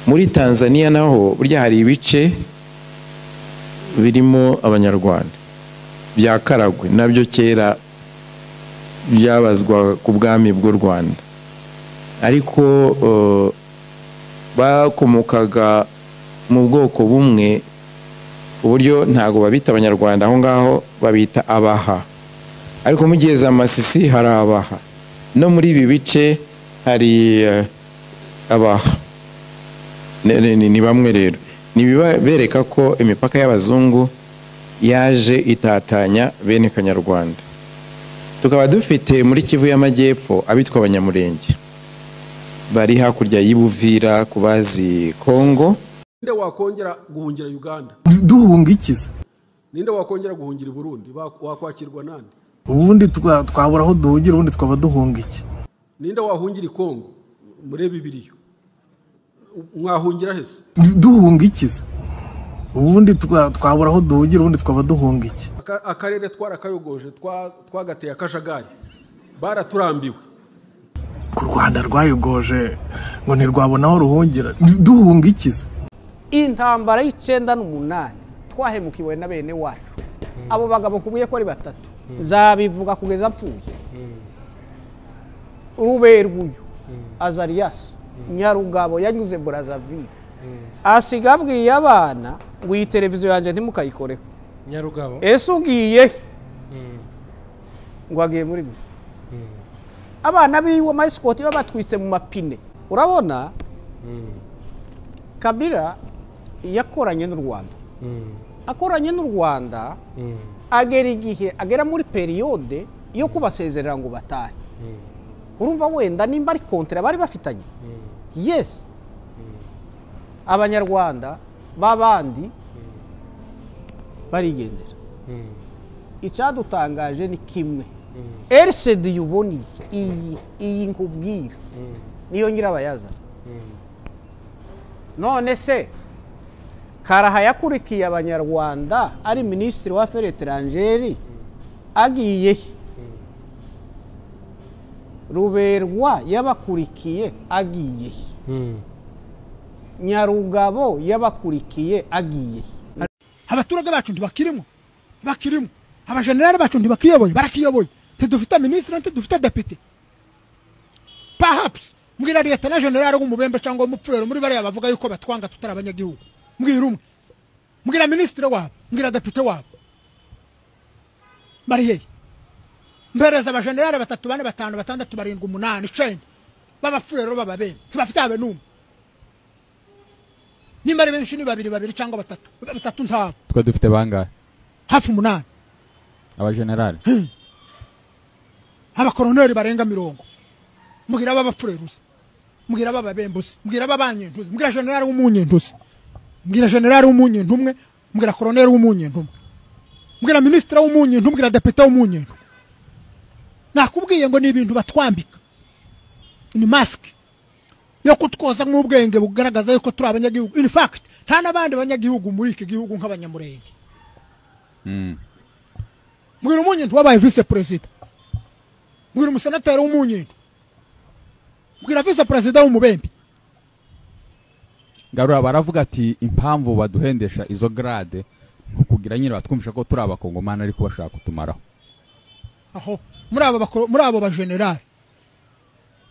Muri Tanzania naho burya hari ibice birimo Abanyarwanda bya Karagwe, nabyo kera byabazwa ku bwami bw'u Rwanda, ariko bakomokaga mu bwoko bumwe, uburyo ntago babita Abanyarwanda aho ngaho, babita Abaha. Ariko mugeze Amasisi hari Abaha, no muri ibi bice hari Abaha. Ni bamwe rero nibibereka ko imipaka y'abazungu yaje itatanya bene Kanyarwanda. Tukaba dufite muri Kivu y'Amajyepfo abitwa Abanyamurenge bari hakurya y'Ibuvira ku bazi Kongo. Ninde wakongera guhungira Uganda? Duhunga ikiza. Ninde wakongera guhungira Burundi? Wakwakirwa nande? Ubundi twabura aho duhungira, ubundi twaba duhunga iki? Ninde wahungira Kongo? Murebe ibiriyo. Mwahungira hese? Duhunga ikiza. Ubundi twabura aho duhungira, ubundi twaba duhunga iki? Akarere twarakayogoje, twagateye akajagari, baraturambiwe. Ku Rwanda rwayogoje ngo ntirwabona aho ruhungira, duhunga ikiza. Intambara y'98 twahemukiwe na bene wacu. Abo bagabo kubuye ko ari batatu, nzabivuga kugeza mpfuye. Ruberwuyu Azarias Nyarugabo yanyuze Brazzaville, asiga abwiye abana ngo iyi televiziyo yanjye ntimukayikoreho. Nyarugabo ese ugiye ngo agiye muri misa. Abana biwe amasikoti babatwitse mu mapine. Urabona Kabila yakoranye n'u Rwanda, akoranye n'u Rwanda agera igihe agera muri periode yo kubasezerera ngo batahe. Urumva wenda nimba ari kontra bari bafitanye. Yes, Abanyarwanda babandi barigendera. Icyadutangaje ni kimwe, RCD yuboni iyi nkubwira niyo nyirabayazana. None se Karaha yakurikiye Abanyarwanda ari minisitiri wa affaires étrangères agiye he? Ruberwa yabakurikiye agiye he? Nyarugabo yabakurikiye agiye he? Abaturage bacu ntibakirimo, bakirimo. Abajenerali bacu ntibakiyoboye, barakiyoboye. Tidufite minisitiri, tidufite depite. Perhaps mbwira leta na general w'umubembe cyangwa umupfurero muri bariya bavuga yuko batwanga tutari abanyagihugu. Mbwira umwe, mbwira minisitiri wabo, mbwira depite wabo, bari hehe? Mbereza abajenerali 3, 4, 5, 6, 7, 8, 9 b'abapfurero b'ababembe, tubafite abe n'umwe. Nimba ari benshi ni 2 2 cyangwa 3, 3 ntabo. Twe dufite bangahe? Hafi 8 abajenerali, abakoroneri barenga 40. Mbwira b'abapfureruzi, mbwira b'ababembuzi, mbwira b'abanyentuzi, mbwira generali w'umunyentuzi, mbwira generali w'umunyentu umwe, mbwira koroneri w'umunyentu umwe, mbwira minisitiri w'umunyentu, mbwira depite w'umunyentu. Nakubwiye ngo ni ibintu batwambika, ni mask yo kutwoza nk'ubwenge bugaragaza yuko turi abanyagihugu. In fact nta n'abandi banyagihugu muri iki gihugu nk'Abanyamurenge. Mbwira umunyentu wabaye vice president, mbwira umusenateri w'umunyentu, mbwira vice president w'umubembe. Garura baravuga ati impamvu baduhendesha izo grade kugira nyine batwumvisha ko turi abakongomani ariko bashaka kutumaraho. Aho muri abo bajenerali,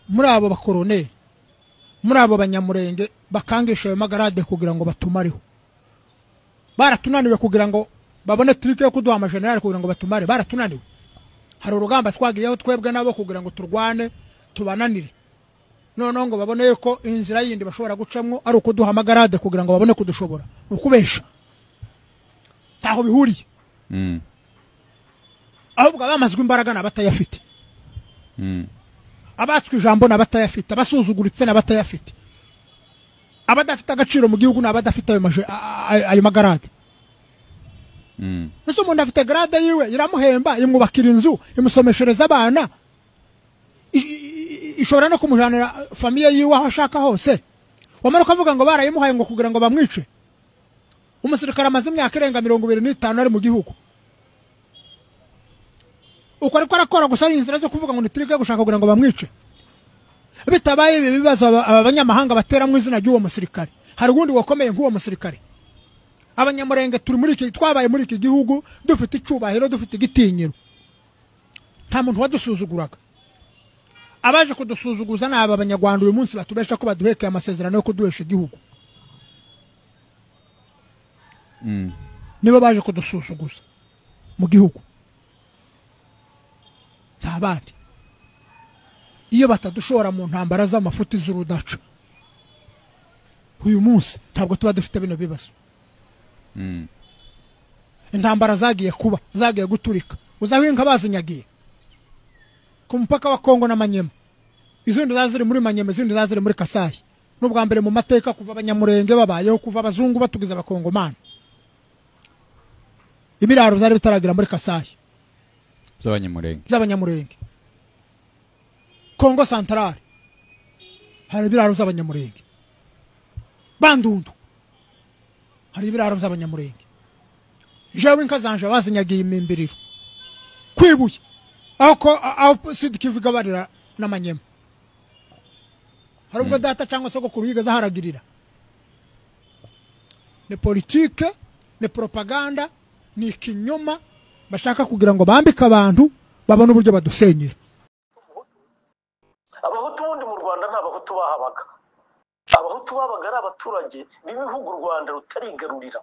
muri abo bakoroneri, muri abo Banyamurenge bakangisha ayo magarade kugira ngo batumareho. Baratunaniwe kugira ngo babone trike yo kuduha amajenerali kugira ngo batumare, baratunaniwe. Hari urugamba twagiyeho twebwe nabo kugira ngo turwane tubananire. Noneho ngo babone ko inzira yindi bashobora gucamwo ari ukuduha amagarade kugira ngo babone kudushobora. Ukubesha taho bihuriye. Ahubwo abamazwe imbaraga nabatayafite, abatswe ijambo nabatayafite, abasuzuguritse nabatayafite, abadafite agaciro mu gihugu nabadafite ayo magarade. Ese umuntu afite grade yiwe iramuhemba, imwubakira inzu, imusomeshereza abana, ishobora no kumujanira famiye yiwe aho ashaka hose. Wamara ukavuga ngo barayimuhaye ngo kugira ngo bamwice. Umusirikare amaze imyaka irenga 25 ari mu gihugu. Uko ariko arakora gusa ari inzira zo kuvuga ngo nitrike gushaka kugira ngo bamwice. Bitabaye ibi bibazo aba banyamahanga batera mu izina ry'uwo musirikare, Hari uwundi wakomeye nk'uwo musirikare? Abanyamurenge turi muri iki, twabaye muri iki gihugu dufite icubahiro, dufite igitinyiro, nta muntu wadusuzuguraga. Abaje kudusuzuguza ni aba banyarwanda uyu munsi batubesha ko baduhekeye amasezerano yo kuduhesha igihugu. Nibo baje kudusuzuguza mu gihugu, nta bandi. Iyo batadushora mu ntambara z'amafuti z'urudaca, uyu munsi ntabwo tuba dufite bino bibazo. Intambara zagiye kuba, zagiye guturika, uzaho inka bazinyagiye ku mupaka wa Kongo na Manyema, izindi zaziri muri Manyema, izindi zaziri muri Kasayi. N'ubwa mbere mu mateka kuva abanyamurenge babayeho, kuva abazungu batugize abakongomani, ibiraro byari bitaragira muri Kasayi by'abanyamurenge. Kongo Central hari ibiraro by'abanyamurenge, Bandundu hari ibiraro by'abanyamurenge. Jewe inka zanje bazinyagiye imimbiriro kwibuye aho Sud Kivu gabarira n'Amanyema. Hari ubwo data cyangwa sogokuru yigeze aharagirira. Ni politike, ni propaganda, ni ikinyoma bashaka kugira ngo bambike abantu babone uburyo badusenyera. Abahutu bundi mu Rwanda nta bahutu bahabaga. Abahutu babaga ari abaturage b'ibihugu u Rwanda rutarigarurira.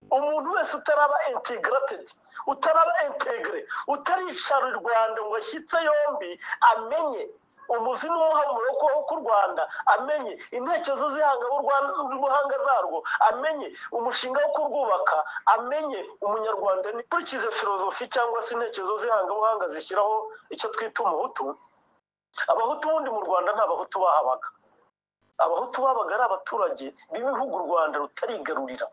Umuntu wese utaraba integrated, utaraba integre, utaricara u Rwanda ngo ashyitse yombi, amenye umuzi n'umuhamuro wo ku Rwanda, amenye intekerezo z'ihanga zarwo, amenye umushinga wo kurwubaka, amenye umunyarwanda. Nikurikize filozofi cyangwa se intekerezo z'ihangabuhanga zishyiraho icyo twita umuhutu. Abahutu bundi mu Rwanda nta bahutu bahabaga. Abahutu babaga ari abaturage b'ibihugu u Rwanda rutarigarurira.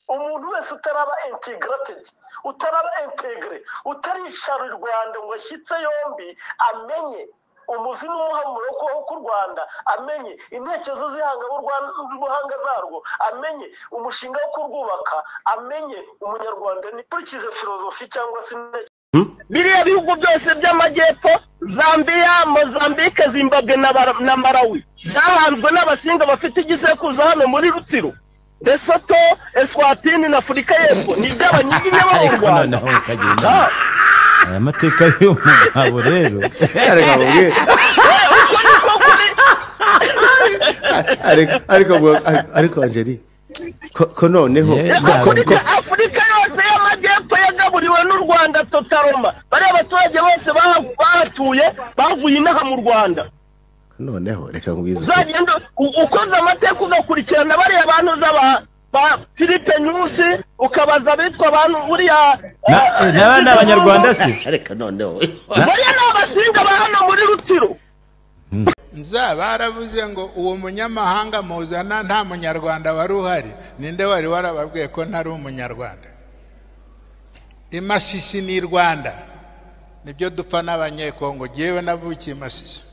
Umuntu wese utaraba integrated, utaraba integre, utaricara u Rwanda ngo ashyitse yombi, amenye umuzi n'umuhamuro wo ku Rwanda, amenye intekerezo z'ihanga zarwo, amenye umushinga wo kurwubaka, amenye umunyarwanda. Nikurikize filozofi cyangwa se biriya bihugu byose by'amajyepfo, Zambia, Mozambique, Zimbabwe na Malawi, byahanzwe n'abasinga bafite igisekuruza hano muri Rutsiro, Lesotho, Eswatini na Afurika y'Epfo. Ni iby'abanyiginya bo mu Rwanda. Aya mateka y'umugabo rero ariko Angeli ko noneho Afurika yose y'amajyepfo yagaburiwe n'u Rwanda totaloma. Bariya abaturage bose bahatuye bavuye inaha mu Rwanda. Noneho reka nkubwize, uzagenda ukoze amateka ugakurikirana bariya bantu z'aba ba Philippe Nyusi, ukabaza bitwa abantu buriya n'abandi abanyarwanda se. Reka noneho bariya ni abasinga ba hano muri Rutsiro. Nza baravuze ngo uwo munyamahanga muzana nta munyarwanda wari uhari. Ninde wari warababwiye ko ntari umunyarwanda? Imasisi ni Rwanda, nibyo dupfa n'abanyekongo. Jewe navukiye Masisi,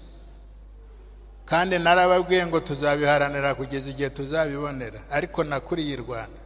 kandi narababwiye ngo tuzabiharanira kugeza igihe tuzabibonera, ariko nakuriye i Rwanda.